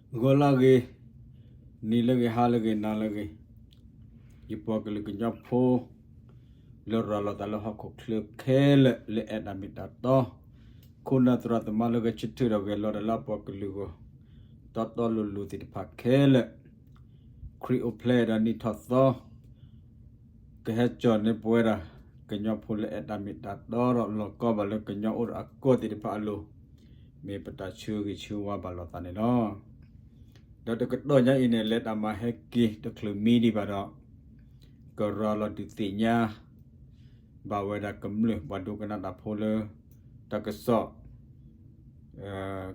ဂီၤလၢအဂ့ၤ, နံၤလၢအဂ့ၤ, ဟါလၢအဂ့ၤ, နၤလၢအဂ့ၤ, ယပှၤကလုာ်ကညီဖိ လၢရၤလီၤသးလၢဟီၣ်ခိၣ်ချၢခဲလၢာ်လၢအဲၣ်တၢ်မ့ၢ်တၢ်တီ, ခိၣ်နၢ်သရၣ်သမါလၢဂဲၤဆၢထၢၣ်ဒီးဂဲၤလီၤတၢ်လၢအပှၤကလုာ်အဂီၢ် တီတီလိၤလိၤသ့ၣ်တဖၣ်ခဲလၢာ်, ခရံာ်အိၣ်ဖျဲၣ်ဒီးနံၣ်ထီၣ်သီ ကဟဲကၠီၣ်န့ၢ်ပဝဲဒၣ် ကညီဖိလၢအဲၣ်တၢ်မ့ၢ်တၢ်တီဒီးလီၤကီဘၣ်လၢကညီအိၣ်ဒီးအကီၢ်သ့ၣ်တဖၣ်အလိၤ, မ့ၢ်ပတၢ်ဆၢဂ့ၤဆၢဝါဘၣ်လိာ်သးန့ၣ်လီၤ. ဒီးတကတီၢ်ညါအံၤန့ၣ် လဲၤတၢ်မၤဟဲက့ၤတချုးမံဒံးဘၣ်ဒီး ကရၤလီၤဒုးသ့ၣ်ညါ ဘၣ်ဝဲဒၣ်ကမျၢၢ်ပှၤဒိကနၣ်တၢ်ဖိလၢ တၢ်ကစီၣ်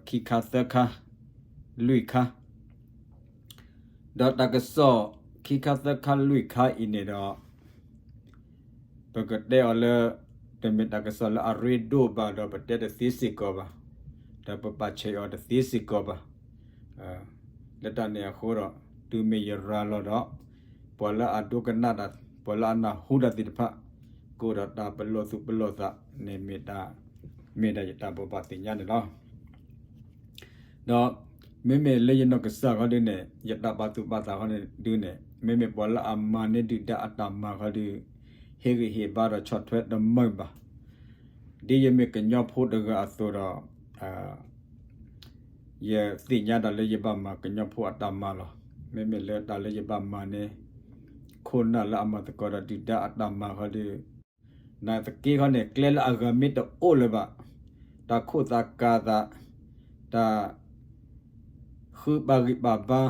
ခံခါသၢခါ လွံၢ်ခါ ဒီးတၢ်ကစီၣ်ခံခါသၢခါလွံၢ်ခါအံၤန့ၣ်ဒီး ပကတဲအီၤလၢ တမ့ၢ်တၢ်ကစီၣ်လၢအရ့ဒိၣ်ဘၣ်ဒီးပတဲတသ့စ့ၢ်ကီးဘၣ်, ဒီးပပာ်ဆဲးအီၤတသ့စ့ၢ်ကီးဘၣ်. လၢတၢ်န့ၣ်အဃိဒီး တုၤမ့ၢ်ယရၤလီၤဒီး ပှၤလၢအဒိကနၣ်တၢ် ပှၤလၢအနၢ်ဟူတၢ်သ့ၣ်တဖၣ် ကအိၣ်ဒီးတၢ်ပလီၢ်သူၣ်ပလီၢ်သးန့ၣ် မ့ၢ်ဒၣ်ယတၢ်ဘိးဘၣ်သ့ၣ်ညါန့ၣ်လီၤ. ဒီးမ့မ့ၢ်လၢယနီၢ်ကစၢ်ခီဒုန့ၣ် ယတၢ်ပာ်သူၣ်ပာ်သးခီဒုန့ၣ် မ့မ့ၢ်ပှၤလၢအမၤန့ၢ်ဒုၣ်ဒါအတၢ်မၤခီဒု ဟ့ၣ်ဂံၢ်ဟ့ၣ်ဘါဒီးဆီၣ်ထွဲတမုာ်ဘၣ်. ဒ်ယမ့ၢ်ကညီဖိတဂၤအသိးဒီး ယသ့ၣ်ညါတၢ်လၢယဘၣ်မၤကညီဖိအတၢ်မၤလီၤ. မ့မ့ၢ်လၢတၢ်လၢယဘၣ်မၤန့ၣ် ခိၣ်နၢ်လၢအမၤသကိးဒီးဒုၣ်ဒါအတၢ်မၤခီဒု နာ်သက့ခီန့ၣ် ကျဲလၢအဂၤမ့ၢ်တအိၣ်လၢၤဘၣ်, တၢ်ခိၣ်သးကၤသး, တၢ် ဃုပာ်ဂံၢ်ပာ်ဘါ,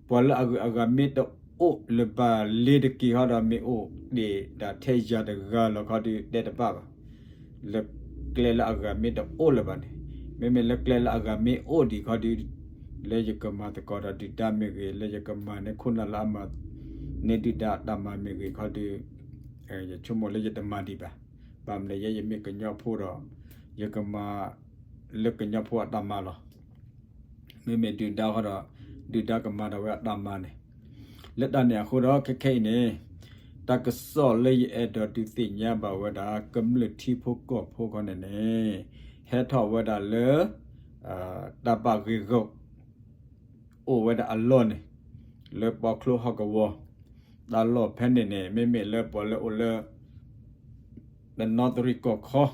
ပှၤလၢအဂုၤအဂၤမ့ၢ်တအိၣ်လၢၤဘၣ်လ့ၤတက့ၤခီဒီး မ့ၢ်အိၣ်ဒံးဒၣ်ထဲယၤတဂၤလီၤခီဒု တဲတဘၣ်ဘၣ်. လၢကျဲလၢအဂၤမ့ၢ်တအိၣ်လၢၤဘၣ်န့ၣ်, မ့မ့ၢ်လၢကျဲလၢအဂၤမ့ၢ်အိၣ်ဒံးခီဒု လၢယကမၤသကိးဒီးဒုၣ်ဒါမ့ၢ်ဂ့ၤ, လၢယကမၤန့ၢ်ခိၣ်နၢ်လၢအမၤန့ၢ်ဒုၣ်ဒါအတၢ်မၤမ့ၢ်ဂ့ၤခီဒု ယဆိကမိၣ်လၢယတမၤဒံးဘၣ်. ဘၣ်မနုၤယဲ ယမ့ၢ်ကညီဖိဒီး ယကမၤလၢကညီဖိအတၢ်မၤလီၤ. မ့မ့ၢ်ဒုၣ်ဒါဃီဒီး ဒုၣ်ဒါကမၤဒၣ်ဝဲအတၢ်မၤန့ၣ်. လၢတၢ်န့ၣ်အဃိဒီး ခဲခဲအံၤန့ၣ် တၢ်ကစီၣ်လၢယအဲၣ်ဒိးဒုးသ့ၣ်ညါဘၣ်ဝဲဒၣ် ကမျၢၢ်ထံဖိကီၢ်ဖိခီန့ၣ်န့ၣ် ဟဲထီၣ်ဝဲဒၣ်လၢ တၢ်ဘၣ်ဂ့ၢ်ဂီၢ် အိၣ်ဝဲဒၣ်အလီၢ်န့ၣ် လၢပီချိဟီၣ်ကဝီၤ တၢ်လီၢ်ဖဲန့ၣ်န့ၣ် မ့မ့ၢ်လၢပှၤလၢအိၣ်လၢ တနီသရံၣ်ကီၢ်ခီ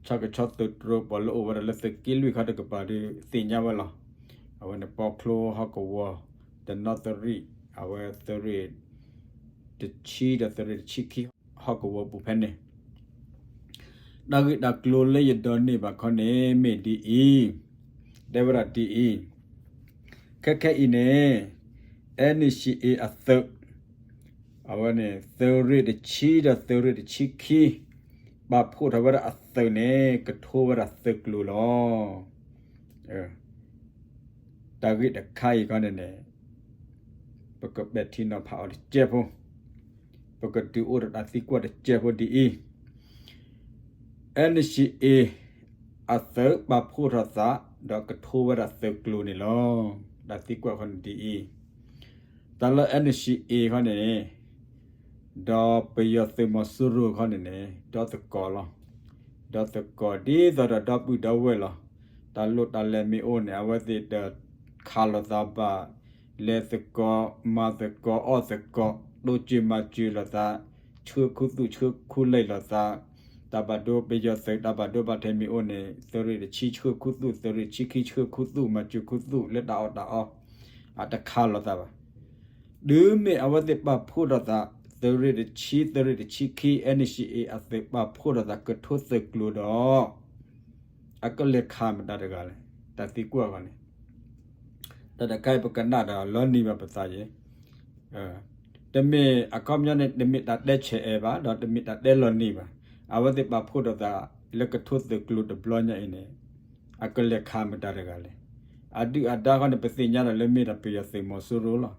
ဆၣ်ကဆီသုးတြိၤ ပှၤလၢအိၣ်ဝဲဒၣ်လၢသုးက့လွံၢ်ခီတကပၤဒီးသ့ၣ်ညါဝဲလီၤ. အဝဲန့ၣ်ပီချိဟီၣ်ကဝီၤ တနီသရံၣ် အဝဲသုးရ့ၣ်တဆံဒီးသုးရ့ၣ်တဆံခံ ဟီၣ်ကဝီၤပူၤဖဲန့ၣ် တၢ်ဂ့ၢ်တၢ်ကျိၤလၢယဒိးန့ၢ်ဘၣ်ခီန့ၣ်မ့ၢ်ဒ်အံၤ, တဲဝဲဒၣ်ဒ်အံၤ, ခဲခဲအံၤန့ၣ် NCA အသုး အဝဲန့ၣ် သုးရ့ၣ်တဆံဒီးသုးရ့ၣ်တဆံခံ ပာ်ဖှိၣ်ထီၣ်ဝဲဒၣ်အသုးန့ၣ် ကထိဝဲဒၣ်သုးကျိၤလီၤ. တၢ်ဂ့ၢ်တခါအံၤခီန့ၣ်န့ၣ် ပကပဲာ်ထံနီၤဖးအီၤတစဲးဖိ, ပကဒုးအိၣ်ဒီးတၢ်သံကွၢ်တစဲးဖိဒ်အံၤ, NCA အသုးပာ်ဖှိၣ်ထီၣ်သး ဒီးကထိဝဲဒၣ်သုးကျိၤန့ၣ်လီၤ. တၢ်သံကွၢ်ခီန့ၣ်ဒ်အံၤ, တၢ်လၢ NCA ခီန့ၣ် ဒီးပယီၤသုးမီၤစိရိၤခီန့ၣ်န့ၣ် ဒီသကိးလီၤ. ဒီသကိးဒ်သိးဒီးဒီပုၢ်ဒီဝဲၢ်လီၤ. တၢ်လိၣ်တၢ်လဲၤမ့ၢ်အိၣ်န့ၣ် အဝဲသ့ၣ်တခးလိာ်သးဘၣ်, လဲၤသကိး မၤသကိး အီၣ်သကိး တိစၢၤမၤစၢၤလိာ်သး, ဆှၢခူသူၣ်ဆှၢခူလံာ်လိာ်သး, တၢ်ဘၣ်ဒိပယီၤသုး တၢ်ဘၣ်ဒိဘၣ်ထံးမ့ၢ်အိၣ်န့ၣ် သုးရ့ၣ်တဆံဆှၢခူသူၣ်, သုးရ့ၣ်တဆံခံဆှၢခူသူၣ် မၤစၢၤခူသူၣ်လၢတၢ်အီၣ်တၢ်အီ, အတခးလိာ်သးဘၣ်. တုၤမ့ၢ်အဝဲသ့ၣ်ပာ်ဖှိၣ်ထီၣ်သး သုးရ့ၣ်တဆံ သုးရ့ၣ်တဆံခံ NCA အသုးပာ်ဖှိၣ်ထီၣ်သးကထိသုးကျိၤဒီး အကလဲၤခးမတၤတဂၤလဲၣ်. တၢ်သံကွၢ်အဂီၢ်န့ၣ် တၢ်တခါအံၤပကနၣ်ဒီးလီၤနံၤဘၣ်ပသးယဲ, တမ့ၢ်အခီပညီန့ၣ် တမ့ၢ်တၢ်တဲဆဲးအဲၣ်ဘၣ် ဒီးတမ့ၢ်တၢ်တဲလီၤနံၤဘၣ်. အဝဲသ့ၣ်ပာ်ဖှိၣ်ထီၣ်သးလၢကထိသုးကျိၤတဘျီညါအံၤန့ၣ် အကလဲၤခးမတၤတဂၤလဲၣ်. အဒုၣ်အဒါခီန့ၣ် ပသ့ၣ်ညါဒီးလၢမ့ၢ်ဒီးပယီၤသုးမီၤစိရိၤလီၤ.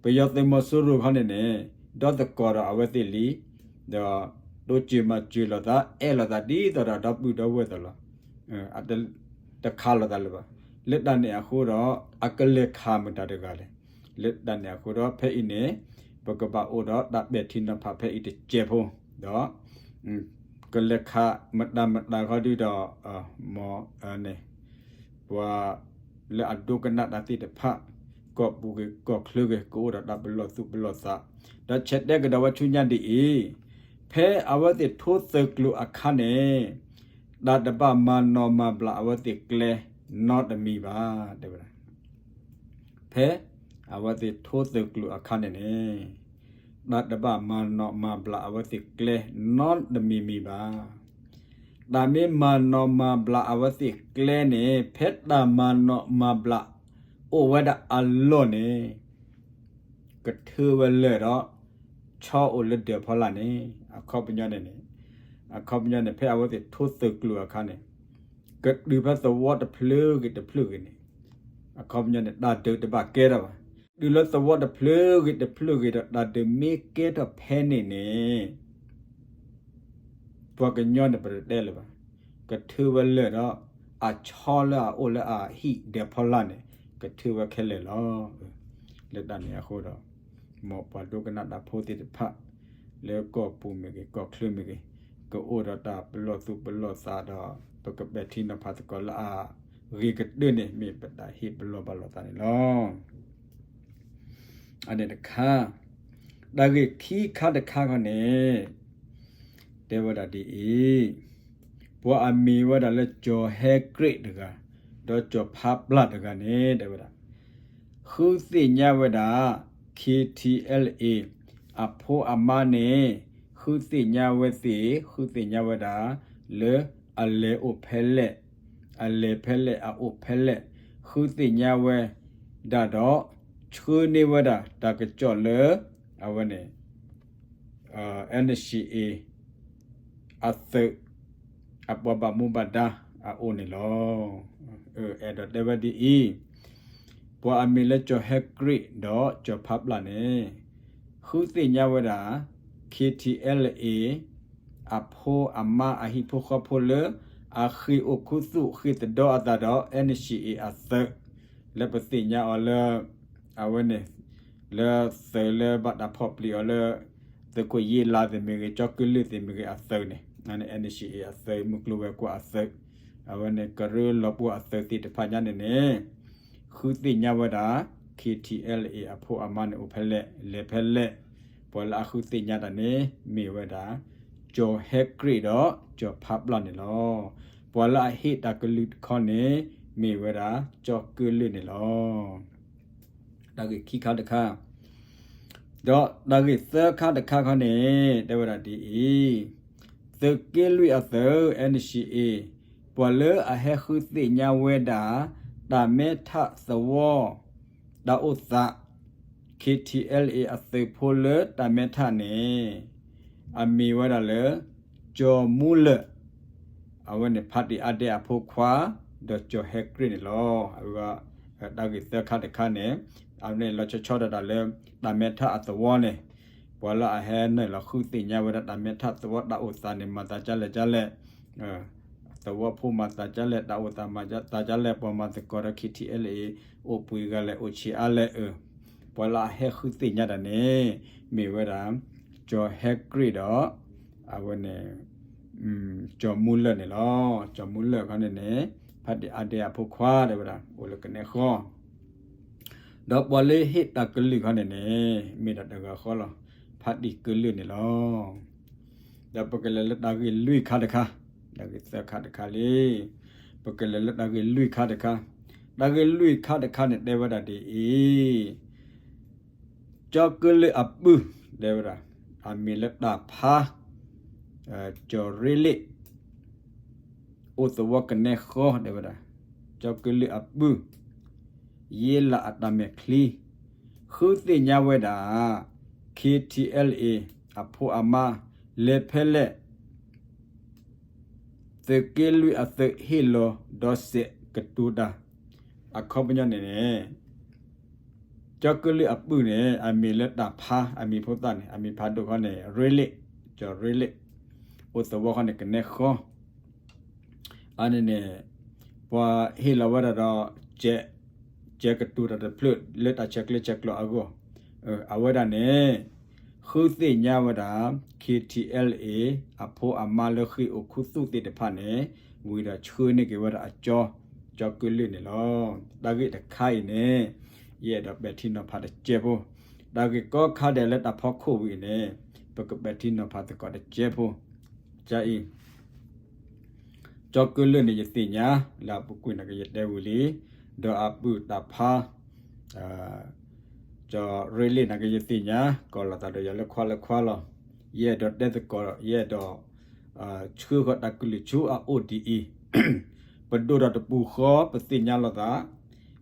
ပယီၤသုးမီၤစိရိၤခီန့ၣ်န့ၣ် ဒီသကိးဒီးအဝဲသ့ၣ်လံ, ဒီးတိစၢၤမၤစၢၤလိာ်သး အဲၣ်လိာ်သးဒ်သိးဒီးဒီပုၢ်ဒီဝဲၢ်သးလီၤ. တခးလိာ်သးလၢၤဘၣ်. လၢတၢ်န့ၣ်အဃိဒီး အကလဲၤခးမတၤတဂၤလဲၣ်. လၢတၢ်န့ၣ်အဃိဒီး ဖဲအံၤန့ၣ် ပကဘၣ်အိၣ်ဒီးတၢ်ပဲာ်ထံနီၤဖးဖဲအံၤတစဲးဖိ, ဒီး ကလဲၤခးမတၤမတၤခီဒုဒီး မ်န့ၣ် ပှၤ လၢအဒိကနၣ်တၢ်သ့ၣ်တဖၣ်, ကီၢ်ပူၤဂ့ၤ ကီၢ်ချၢဂ့ၤ ကအိၣ်ဒီးတၢ်ပလီၢ်သူၣ်ပလီၢ်သး, ဒီးဆဲးတဲကဒီးဝဲဆူညါဒ်အံၤ, ဖဲအဝဲသ့ၣ်ထိသုးကျိၤအခါန့ၣ်, တၢ်တဘၣ်မၤနီၣ်မၤဘျးအဝဲသ့ၣ်ကျဲနီတမံၤဘၣ်, တဲဝဲဒၣ်. ဖဲအဝဲသ့ၣ်ထိသုးကျိၤအခါန့ၣ်န့ၣ်, တၢ်တဘၣ်မၤနီၣ်မၤဘျးအဝဲသ့ၣ်ကျဲနီတမံၤမံၤဘၣ်. တၢ်မ့ၢ်မၤနီၣ်မၤဘျးအဝဲသ့ၣ်ကျဲန့ၣ် ဖဲတၢ်မၤနီၣ်မၤဘျးအိၣ်ဝဲဒၣ်အလီၢ်န့ၣ် ကထုးဝဲလၢာ်ဒီး ဆီအိၣ်လၢဒၢးဖီလာ်န့ၣ်, အခီပညီန့ၣ်န့ၣ်, အခီပညီန့ၣ် ဖဲအဝဲသ့ၣ်ထိသုးကျိၤအခါန့ၣ်, ကတုၤဖဲသဝီတဖျၢၣ်ဂ့ၤတဖျၢၣ်ဂ့ၤန့ၣ်, အခီပညီန့ၣ် တၢ်ဒုးတဘၣ်ကဲထီၣ်ဘၣ်. တုၤလၢသဝီတဖျၢၣ်ဂ့ၤတဖျၢၣ်ဂ့ၤဒီး တၢ်ဒုးမ့ၢ်ကဲထီၣ်ဖဲန့ၣ်န့ၣ် ပှၤကညီန့ၣ် ပတတဲလၢၤဘၣ်, ကထုးဝဲလၢာ်ဒီး အဆီလၢအအိၣ်လၢအဟံၣ်ဒၢးဖီလာ်န့ၣ် ကထုးဝဲခဲလၢာ်လီၤ. လၢတၢ်န့ၣ်အဃိဒီး မ်ပှၤဒိကနၣ်တၢ်ဖိသ့ၣ်တဖၣ် လၢကီၢ်ပူၤမ့ၢ်ဂ့ၤ ကီၢ်ချၢမ့ၢ်ဂ့ၤ ကအိၣ်ဒီးတၢ်ပလီၢ်သူၣ်ပလီၢ်သးဒီး ပကပဲာ်ထံနီၤဖးသကိးလၢအဂ့ၤကတၢၢ်န့ၣ် မ့ၢ်ပတၢ်ဟ့ၣ်ပလီၢ်ဘၣ်လိာ်သးန့ၣ်လီၤ. အန့ၣ်တခါ, တၢ်ဂ့ၢ်ခံခါတခါခီန့ၣ် တဲဝဲဒၣ်ဒ်အံၤ, ပှၤအမံၤဝဲဒၣ်လၢကၠီၤဟဲကြ့းတဂၤ, ဒီးကၠီၤဖးပျၢ်တဂၤန့ၣ် တဲဝဲဒၣ်, ဃုသ့ၣ်ညါဝဲဒၣ် ခ့ထံအဲလ်အ့ အဖိအမါန့ၣ် ဃုသ့ၣ်ညါဝဲသ့ၣ် ဃုသ့ၣ်ညါဝဲဒၣ် လၢအလဲၤအိၣ်ဖဲလဲၣ်, အလဲၤဖဲလဲၣ် အအိၣ်ဖဲလဲၣ်, ဃုသ့ၣ်ညါဝဲဒၣ်ဒီး ဆှၢန့ၢ်ဝဲဒၣ်တၢ်ကစီၣ်လၢ အဝဲန့ၣ် NCA အသုး အပှၤဘၣ်မူဘၣ်ဒါအအိၣ်န့ၣ်လီၤ. အဲၣ်ဒိးတဲဝဲဒ်အံၤ, ပှၤအမံၤလၢကၠီၤဟဲကြ့းဒီးကၠီၤဖးပျၢ်န့ၣ် ဃုသ့ၣ်ညါဝဲဒၣ် ခ့ထံအဲလ်အ့ အဖိအမါအဟံၣ်ဖိဃီဖိလၢ အဃ့ၢ်အိၣ်ခူသူၣ်ဃ့ၢ်သဒီအသးဒီး NCA အသုး လၢပသ့ၣ်ညါအီၤလၢ အဝဲန့ၣ် လၢသုးလၢဘၣ်တၢ်ဖီၣ်ပျံၤအီၤလၢ သုးခိၣ်ယ့လးသ့ၣ်မ့ၢ်ဂ့ၤ ကၠီၤကလုာ်သ့ၣ်မ့ၢ်ဂ့ၤအသုးန့ၣ် NCA အသုး မုၢ်ကျိၤဝဲၤကွာ်အသုး အဝဲန့ၣ် ကရၢလီၤပှီၢ်အသုးသ့ၣ်တဖၣ်ညါန့ၣ်န့ၣ် ဃုသ့ၣ်ညါဝဲဒၣ် ခ့ထံအဲလ်အ့ အဖိအမါန့ၣ်အိၣ်ဖဲလဲၣ် လဲၤဖဲလဲၣ်, ပှၤလၢအဃုသ့ၣ်ညါတၢ်န့ၣ် မ့ၢ်ဝဲဒၣ် ကၠီၤဟဲကြ့းဒီးကၠီၤဖးပျၢ်န့ၣ်လီၤ. ပှၤလၢအဟ့ၣ်တၢ်ကလုၢ်တခီန့ၣ် မ့ၢ်ဝဲဒၣ် ကၠီၤကလုာ်န့ၣ်လီၤ. တၢ်ဂ့ၢ်ခံခါတခါ, ဒီးတၢ်ဂ့ၢ်သၢခါတခါခီန့ၣ် တဲဝဲဒၣ်ဒ်အံၤ, သုးက့လွံၢ်အသုး NCA ပှၤလၢအဟဲဃုသ့ၣ်ညါဝဲဒၣ် တၢ်မဲထးသဝီ တၢ်အိၣ်သး ခ့ထံအဲလ်အ့ အသုးဖိလၢတၢ်မဲထးန့ၣ် အမံၤဝဲဒၣ်လၢ ကၠီၤမူလၢာ် အဝဲန့ၣ် ဖါတံၢ်အါဒဲအဖိခွါ ဒီးကၠီၤဟဲကြ့းန့ၣ်လီၤ. အဝဲ တၢ်ဂ့ၢ်သၢခါတခါန့ၣ် အဝဲန့ၣ်လီၤဆီဆီဒၣ်တၢ်လၢ တၢ်မဲထးအသဝီန့ၣ် ပှၤလၢအဟဲနုာ်လီၤဃုသ့ၣ်ညါဝဲဒၣ်တၢ်မဲထးသဝီတၢ်အိၣ်သးန့ၣ် မၤသးဒ်လဲၣ်ဒ်လဲၣ် သဝီဖိမၤသးဒ်လဲၣ် တၢ်အိၣ်သးမၤသးဒ်လဲၣ် ပှၤမၤသကိးဒီး ခ့ထံအဲလ်အ့ အိၣ်ပှဲၤဂၤလဲၣ် အိၣ်ဆံးအါလဲၣ်အၢ ပှၤလၢအဟဲဃုသ့ၣ်ညါတၢ်န့ၣ် မ့ၢ်ဝဲဒၣ် ကၠီၤဟဲကြ့းဒီး အဝဲန့ၣ် ကၠီၤမူလၢာ်န့ၣ်လီၤ. ကၠီၤမူလၢာ်ခီန့ၣ်န့ၣ် ဖါတံၢ်အါဒဲအဖိခွါ တဲဝဲဒၣ် အိၣ်လၢကနဲဃီ ဒီးပှၤလၢဟ့ၣ်တၢ်ကလုၢ်ခီန့ၣ်န့ၣ် မ့ၢ်ဒၣ်တဂၤဃီလီၤ. ဖါတံၢ်ကလုာ်န့ၣ်လီၤ. ဒီးပကလဲၤလၢတၢ်ဂ့ၢ်လွံၢ်ခါတခါ, တၢ်ဂ့ၢ်သၢခါတခါလံ. ပကလဲၤလၢတၢ်ဂ့ၢ်လွံၢ်ခါတခါ, တၢ်ဂ့ၢ်လွံၢ်ခါတခါန့ၣ် တဲဝဲဒၣ်ဒ်အံၤ, ကၠီၤကလုာ်အပုၢ် တဲဝဲဒၣ် အမံၤလၢတၢ်ဖး ကၠီၤရ့လ့ၣ် အိၣ်သဝီကနဲဃီ တဲဝဲဒၣ် ကၠီၤကလုာ်အပုၢ် ယ့လးအတၢ်မဲာ်ချံ ဃုသ့ၣ်ညါဝဲဒၣ် ခ့ထံအဲလ်အ့ အဖိအမါ လဲၤဖဲလဲၣ် သုးက့လွံၢ်အသုးဟ့ၣ်လီၤဒီးစဲးကတိၤတၢ် အခီပညီန့ၣ်န့ၣ် ကၠီၤကလုာ်အပုၢ်န့ၣ် အမံၤလၢတၢ်ဖး အမံၤဖိသၣ်န့ၣ် အမံၤဖးဒိၣ်ခီန့ၣ် ရ့လ့ၣ်, ကၠီၤရ့လ့ၣ်, အိၣ်သဝီဃီန့ၣ်ကနဲဃီ အန့ၣ်န့ၣ် ပှၤဟ့ၣ်လီၤဝဲဒၣ်ဒီး စဲးကတိၤတၢ်တဖျၢၣ်လၢတၢ်ဆဲးကျၢဆဲးကျိးအဂီၢ်, အဝဲဒၣ်န့ၣ် ဃုသ့ၣ်ညါဝဲဒၣ် ခ့ထံအဲလ်အ့ အဖိအမါလၢဃ့ၢ်အိၣ်ခူသူၣ်သ့ၣ်တဖၣ်န့ၣ် ဝံၤဒီးဆှၢန့ၢ်က့ၤဝဲဒၣ်အကၠီ ကၠီၤကလုာ်န့ၣ်လီၤ. တၢ်ဂ့ၢ်တခါအံၤန့ၣ် ယအဲၣ်ဒိးပဲာ်ထံနီၤဖးတစဲးဖိ, တၢ်ဂ့ၢ်ကိးခါဒဲးလၢတၢ်ဖီခိၣ်ဝံၤအံၤန့ၣ် ပကပဲာ်ထံနီၤဖးသကိးတစဲးဖိ, ကအံၤ ကၠီၤကလုာ်န့ၣ် ယသ့ၣ်ညါလၢအပူၤကွံာ်န့ၣ်ကယတဲဝံၤလံ, ဒီးအပုၢ်တၢ်ဖါ ကၠီၤရ့လ့ၣ်န့ၣ်ကယသ့ၣ်ညါ ကိးလီၤသးဒီးယၤလၢခွါလၢခွါလီၤ. ယအဲၣ်ဒိးတဲသကိး ယအဲၣ်ဒိး ဆှၢဃီၤတၢ်ကလုၢ်ဆူအအိၣ်ဒ်အံၤ, ပဒိၣ်ဒီးတပူၤဃီ ပသ့ၣ်ညါလိာ်သး,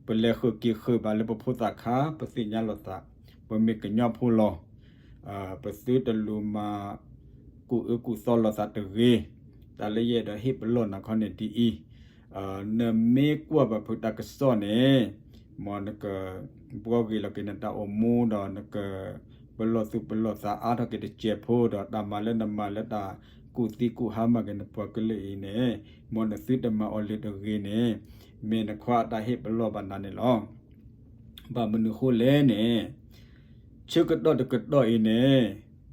ပလဲၤဃုာ်က့ၤဃုာ်ဘၣ်လၢပဖိသၣ်ခါ ပသ့ၣ်ညါလိာ်သး, ပမ့ၢ်ကညီဖိလီၤ. ပသုတလူၤမၤ ကူၣ်အၢကူၣ်သီလိာ်သးတဂ့ၤ. တၢ်လၢယအဲၣ်ဒိးဟ့ၣ်ပလီၢ်နၤခီန့ၣ်ဒ်အံၤ, နမ့ၢ်ကွၢ်ဘၣ်ဖုးတၢ်ကစီၣ်န့ၣ် မ်နက ဘှီဂ့ၤလီၤက့ၤနတၢ်အိၣ်မူဒီးနက ပလီၢ်သူၣ်ပလီၢ်သးအါထီၣ်က့ၤတစဲးဖိဒီး တၢ်မၤလၢနမၤလၢတၢ်ကူၣ်သံကူၣ်ဟါမၢ်က့ၤနပှၤကလုာ်အံၤန့ၣ် မ်နသုတမၤအီၤလၢၤတဂ့ၤန့ၣ် မ့ၢ်နခွါအတၢ်ဟ့ၣ်ပလီၢ်ဘၣ်နၤန့ၣ်လီၤ. ဘၣ်မနုၤဃိလဲၣ်န့ၣ် ဆၢကတီၢ်တကတီၢ်အံၤန့ၣ်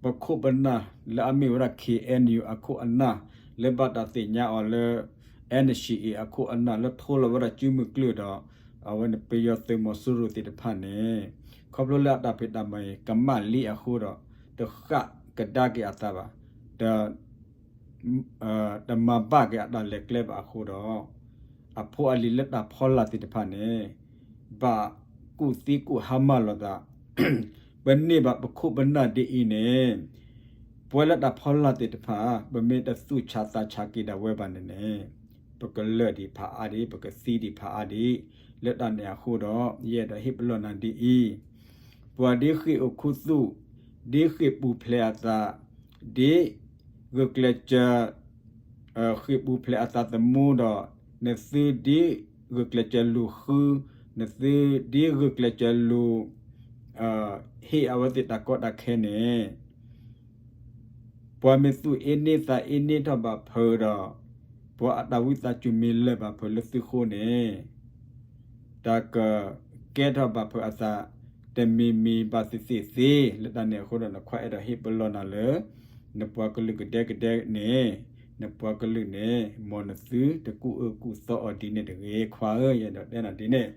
ပခိၣ်ပနၢ်လၢအမ့ၢ်ဝဲဒၣ် ခ့ၣ်အဲၣ်ယူၣ် အခိၣ်အနၢ် လၢဘၣ်တၢ်သ့ၣ်ညါအီၤလၢ NCA အခိၣ်အနၢ်လၢထိလီၤဝဲဒၣ်ကုမုၢ်ကျုာ်ဒီး အဝဲန့ၣ်ပယီၤသုးမီၤစိရိၤသ့ၣ်တဖၣ်န့ၣ် ခီဖျိလၢအတၢ်ဖံးတၢ်မၤအံၤ ကမၣ်လံအဃိဒီး တဃၣ်ကဒါက့ၤအသးဘၣ်, တ တမၤဘၣ်က့ၤအတၢ်လဲၤကျဲဘၣ်အဃိဒီး အဖိအလံၤလၢတၢ်ဖီလာ်သ့ၣ်တဖၣ်န့ၣ် ဘၣ်ကူၣ်သံကူၣ်ဟါမၢ်လိာ်သး, ပန့ၢ်ဘၣ်ပခိၣ်ပနၢ်ဒ်အံၤန့ၣ် ပဝဲလၢတၢ်ဖီလာ်သ့ၣ်တဖၣ် ပမ့ၢ်တသူၣ်ဆးသးဆးက့ၤဒၣ်ဝဲဘၣ်န့ၣ်န့ၣ် ပကလၢာ်ဒံးဖးအါဒံး ပကသံဒံးဖးအါဒံး, လၢတၢ်န့ၣ်အဃိဒီး ယအဲၣ်ဒိးဟ့ၣ်ပလီၢ်နၤဒ်အံၤ, ပှၤဒ်ဃ့ၢ်အိၣ်ခူသူၣ်, ဒ်ဃ့ၢ်ပူၤဖျဲးအသး, ဒ် ဂုာ်ကျဲးစၢး ဃ့ၢ်ပူၤဖျဲးအသးသမူဒီး နသုဒ်ဂုာ်ကျဲးစၢးလူၤဃု, နသုဒ်ဂုာ်ကျဲးစၢးလူၤ ဟ့ၣ်အဝဲသ့ၣ်တၢ်ကီတၢ်ခဲန့ၣ် ပှၤမ့ၢ်သူၣ်အ့န့သးအ့န့ထီၣ်ဘၣ်ဖုးဒီး ပှၤအတၢ်ဝံသးစူၤမ့ၢ်လၢာ်ဘၣ်ဖုးလၢသုဃိန့ၣ် တၢ်ကကဲထီၣ်ဘၣ်ဖုးအသး တမံၤမံၤဘၣ်သ့ၣ်သ့ၣ်သ့, လၢတၢ်န့ၣ်အဃိဒီး နခွါအဲၣ်ဒိးဟ့ၣ်ပလီၢ်နၤလၢ နပှၤကလုာ်ကဒဲကဒဲန့ၣ်, နပှၤကလုာ်န့ၣ် မ်နသုတကူၣ်အၢကူၣ်သီအီၤဒ်န့ၣ်တဂ့ၤ ခွါဧၢ, ယအဲၣ်ဒိးတဲနၤဒ်န့ၣ်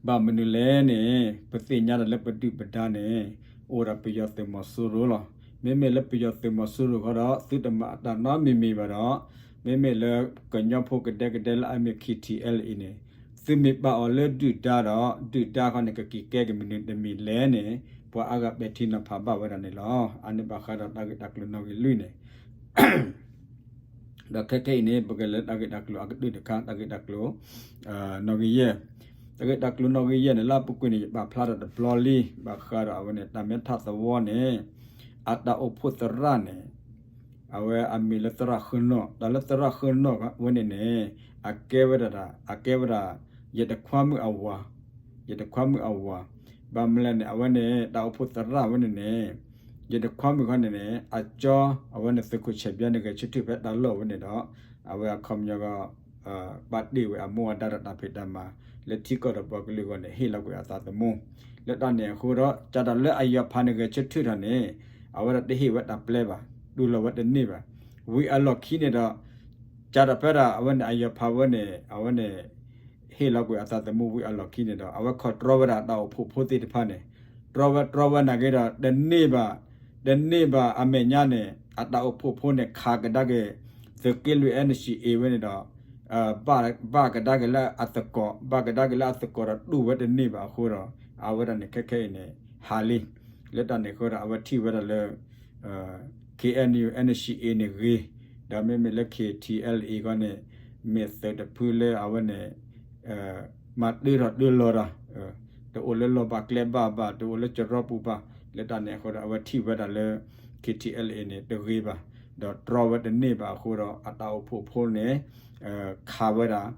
ဘၣ်မနုၤလဲၣ်န့ၣ် ပသ့ၣ်ညါဒီးလၢပဒုၣ်ပဒါန့ၣ် အိၣ်ဒီးပယီၤသုးမီၤစိရိၤလီၤ. မ့မ့ၢ်လၢပယီၤသုးမီၤစိရိၤဃီဒီး သုတမၤအတၢ်နီတမံၤမံၤဘၣ်ဒီး မ့မ့ၢ်လၢကညီဖိကဒဲကဒဲလၢအမ့ၢ် ခ့ၣ်ထံၣ်အဲလ်အံၤန့ၣ် သုမ့ၢ်ပာ်အီၤလၢဒုၣ်ဒါဒီး ဒုၣ်ဒါခီန့ၣ် ကက့ၤကဲက့ၤမနုၤတမံၤလဲၣ်န့ၣ် ပှၤအါဂၤပဲာ်ထံနီၤဖးဘၣ်ဝဲဒၣ်န့ၣ်လီၤ. အါန့ၢ်ဘၣ်ဃးဒီးတၢ်ဂ့ၢ်တၢ်ကျိၤနီၣ်ဂံၢ်လွံၢ်န့ၣ် ဒီးခဲခဲအံၤန့ၣ် ပကလဲၤလၢတၢ်ဂ့ၢ်တၢ်ကျိၤအကတၢၢ်တခါ, တၢ်ဂ့ၢ်တၢ်ကျိၤ နီၣ်ဂံၢ်ယဲၢ်, တၢ်ဂ့ၢ်တၢ်ကျိၤနီၣ်ဂံၢ်ယဲၢ်န့ၣ် လၢအပူၤကွံာ်န့ၣ် ယပာ်ဖျါထီၣ်တဘျီလံ, ဘၣ်ဃးဒီးအဝဲန့ၣ် တၢ်မဲထးသဝီန့ၣ် အတၢ်အိၣ်ဖှိၣ်သရၣ်န့ၣ် အဝဲအမံၤလၢသရၣ်ဃုနီၣ်, တၢ်လၢသရၣ်ဃုနီၣ်ဝဲန့ၣ်န့ၣ် အကဲဝဲဒၣ် အကဲဝဲဒၣ် ယတခွါမုၣ်အဝၤ, ယတခွါမုၣ်အဝၤ, ဘၣ်မနုၤလဲၣ်န့ၣ် အဝဲန့ၣ် တၢ်အိၣ်ဖှိၣ်သရၣ်ဝဲန့ၣ်န့ၣ် ယတခွါမုၣ်ခီန့ၣ်န့ၣ် အကၠီ အဝဲန့ၣ်သုးခိၣ်ဆဲးဘျါန့ၣ် ဂဲၤဆၢထၢၣ်ဖဲတၢ်လီၢ်ဝဲန့ၣ်ဒီး အဝဲအခီပညီကီး ပာ်တ့ၢ်ဝဲအမိၢ်အဒါဒီးတၢ်ဖံးတၢ်မၤ လၢထံကီၢ်ဒီးပှၤကလုာ်အဂီၢ်န့ၣ် ဟ့ၣ်လီၤကွံာ်အသးသမူ, လၢတၢ်န့ၣ်အဃိဒီး ကၢ်ဒီးလၢအယီၤဖးန့ၣ်ဂဲၤဆၢထၢၣ်ထီၣ်န့ၣ် အဝဲဒၣ်တဟ့ၣ်ဝဲတၢ်ပျဲဘၣ်, တူၢ်လိာ်ဝဲတန့ၢ်ဘၣ်, ဝံၤအလီၢ်ခံန့ၣ်ဒီး ကၢ်ဒီးဖဲဒၣ်အဝဲန့ၣ်အယီၤဖးဝဲန့ၣ် အဝဲန့ၣ် ဟ့ၣ်လီၤကွံာ်အသးသမူဝံၤအလီၢ်ခံန့ၣ်ဒီး အဝဲခီၣ်တြီဝဲဒၣ်တၢ်အိၣ်ဖှိၣ်ဖိသ့ၣ်တဖၣ်န့ၣ်, တြီဝဲတြီဝဲနာ်က့ဒီး တန့ၢ်ဘၣ်, တန့ၢ်ဘၣ်အမဲာ်ညါန့ၣ် အတၢ်အိၣ်ဖှိၣ်ဖိန့ၣ် ခးကဒါက့ၤ သုးက့လွံၢ် NCA ဝဲန့ၣ်ဒီး ဘၣ်ကဒါက့ၤလၢအသကိး, ဘၣ်ကဒါက့ၤလၢအသကိးဒီးတူၢ်ဝဲတန့ၢ်ဘၣ်အဃိဒီး အဝဲဒၣ်န့ၣ်ခဲခဲအံၤန့ၣ် ဟးလံ, လၢတၢ်န့ၣ်အဃိဒီး အဝဲထံၣ်ဝဲဒၣ်လၢ KNU NCA န့ၣ်ဂ့ၤ, ဒီးမ့မ့ၢ်လၢ KTLA ဂီၢ်န့ၣ် မ့ၢ်သုးတဖုလၢအဝဲန့ၣ် မၤတၢထီၣ်တၢလီၤဒီး တအိၣ်လၢလီၢ်ဘၣ်ကျဲဘၣ်ဘၣ်, တအိၣ်လၢစရီပူၤဘၣ်, လၢတၢ်န့ၣ်အဃိဒီး အဝဲထံၣ်ဝဲဒၣ်လၢ KTLA န့ၣ် တဂ့ၤဘၣ်, ဒီးတြီဝဲတန့ၢ်ဘၣ်အဃိဒီး အတၢ်အိၣ်ဖှိၣ်ဖိန့ၣ် ခးဝဲဒၣ်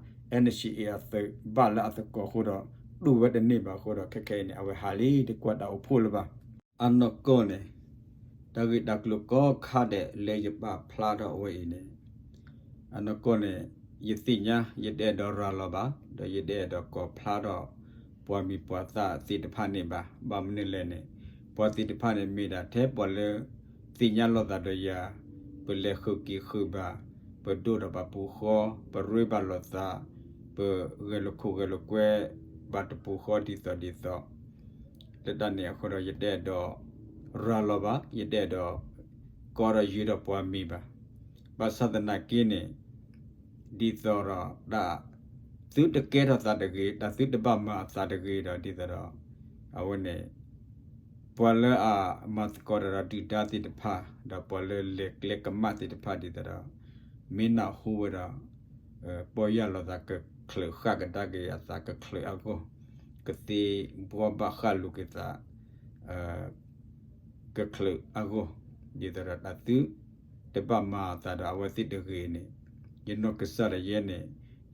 NCA အသုး ဘၣ်လၢအသကိးအဃိဒီး တူၢ်ဝဲတန့ၢ်ဘၣ်အဃိဒီး ခဲခဲအံၤန့ၣ် အဝဲဟးလံ တကွၢ်တၢ်အိၣ်ဖှိၣ်လၢၤဘၣ်. အနီၢ်ကီၢ်န့ၣ် တၢ်ဂ့ၢ်တၢ်ကျိၤကိးခါဒဲးလၢယပာ်ဖျါထီၣ်အဝဲအံၤန့ၣ် အနီၢ်ကီၢ်န့ၣ် ယသ့ၣ်ညါ ယတအဲၣ်ဒိးရၤလီၤဘၣ်, ဒီးယတအဲၣ်ဒိးကိးဖျါထီၣ် ပှၤမံၤပှၤသၣ်သ့ၣ်တဖၣ်န့ၣ်ဘၣ်. ဘၣ်မနုၤလဲၣ်န့ၣ် ပှၤသ့ၣ်တဖၣ်န့ၣ် မ့ၢ်ဒၣ်ထဲပှၤလၢ သ့ၣ်ညါလိာ်သးဒီးယၤ, ပလဲၤဃုာ်က့ၤဃုာ်ဘၣ်, ပဒိၣ်ဒီးဘၣ်ပူၤဃီ, ပရ့ဘၣ်လိာ်သး, ပဂဲၤလိာ်ခိၣ်ဂဲၤလိာ်ကွဲဘၣ်တပူၤဃီဒ်သိးဒ်သိး, လၢတၢ်န့ၣ်အဃိဒီး ယတအဲၣ်ဒိးရၤလီၤဘၣ်, ယတအဲၣ်ဒိး ကီဒီးယုၢ်ဒီးပှၤမံၤဘၣ်. ဘၣ်ဆၣ်သနာ်က့န့ၣ် ဒ်သိးဒီးတၢ်သုတကဲထီၣ်သးတဂ့ၤ, တၢ်သုတဘၣ်မၤအသးတဂ့ၤဒီး ဒ်သိးဒီး အဝဲန့ၣ် ပှၤလၢအမၤသကိးတၢ်ဒီးဒုၣ်ဒါသ့ၣ်တဖၣ်, ဒီးပှၤလၢလဲၤကျဲကမၣ်သ့ၣ်တဖၣ်ဒ်သိးဒီး မ့ၢ်နၢ်ဟူဝဲဒီး ပီၢ်ယၢ်လီၤသးကချုးဃၣ်ကဒါက့ၤအသးကချုးအဂီၢ်, ကသ့ဘှီဘၣ်ဃၣ်လိာ်က့ၤသး ကချုးအဂီၢ်, ဒ်သိးဒီးတၢ်သုတဘၣ်မၤအသးဒီးအဝဲသ့ၣ်တဂ့ၤန့ၣ်, ယနီၢ်ကစၢ်ဒၣ်ယဲန့ၣ်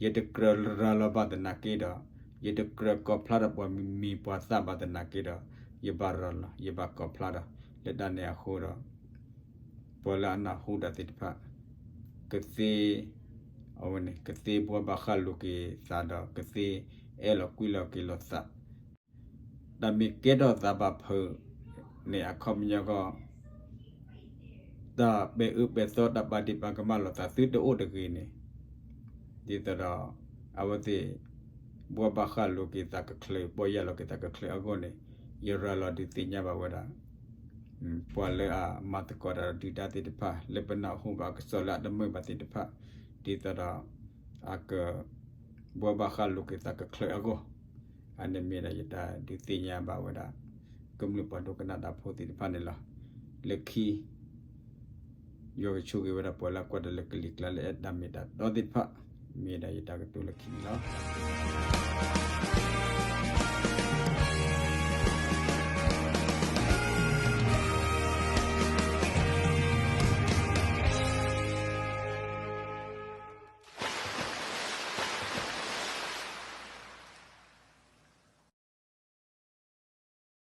ယတကြၢးရၤလီၤဘၣ်သနာ်က့ဒီး, ယတကြၢးကိးဖျါဒီးပှၤမံၤပှၤသၣ်ဘၣ်သနာ်က့ဒီး, ယဘၣ်ရၤလီၤ ယဘၣ်ကိးဖျါဒီး လၢတၢ်န့ၣ်အဃိဒီး ပှၤလၢအနၢ်ဟူတၢ်သ့ၣ်တဖၣ် ကသ့ အဝဲန့ၣ် ကသ့ဘှီဘၣ်ဃၣ်လိာ်က့ၤသးဒီး ကသ့အဲၣ်လီၤကွံလီၤက့ၤလိာ်သး တၢ်မ့ၢ်ကဲထီၣ်သးဘၣ်ဖုးန့ၣ် အခီပညီကီး တၢ်ပဲာ်အၢပဲာ်သီ တၢ်ပာ်ဒ့ၣ်ပာ်ကမၣ်လိာ်သးသုတအိၣ်တဂ့ၤန့ၣ်, ဒ်သိးဒီး အဝဲသ့ၣ် ဘှီဘၣ်ဃၣ်လိာ်က့ၤသးကချုး ပီၢ်ယၢ်လီၤက့ၤသးကချုးအဂီၢ်န့ၣ်, ယရၤလီၤဒုးသ့ၣ်ညါဘၣ်ဝဲဒၣ် ပှၤလၢအမၤသကိးတၢ်ဒီးဒုၣ်ဒါသ့ၣ်တဖၣ် လၢပနၢ်ဟူဘၣ်အကစီၣ်လၢအတမုာ်ဘၣ်သ့ၣ်တဖၣ်, ဒ်သိးဒီး အက ဘှီဘၣ်ဃၣ်လိာ်က့ၤသးကချုးအဂီၢ်, အန့ၣ်မ့ၢ်ဒၣ်ယတၢ်ဒုးသ့ၣ်ညါဘၣ်ဝဲဒၣ် ကမျၢၢ်ပှၤဒိကနၣ်တၢ်ဖိသ့ၣ်တဖၣ်န့ၣ်လီၤ. လၢခံ ယွၤကဆိၣ်ဂ့ၤဝဲဒၣ်ပှၤလၢအကွၢ်တၢ်လၢကလံၤကျါလၢအဲၣ်တၢ်မ့ၢ်တၢ်တီသ့ၣ်တဖၣ်, မ့ၢ်ဒၣ်ယတၢ်ကတိၤလၢခံန့ၣ်လီၤ.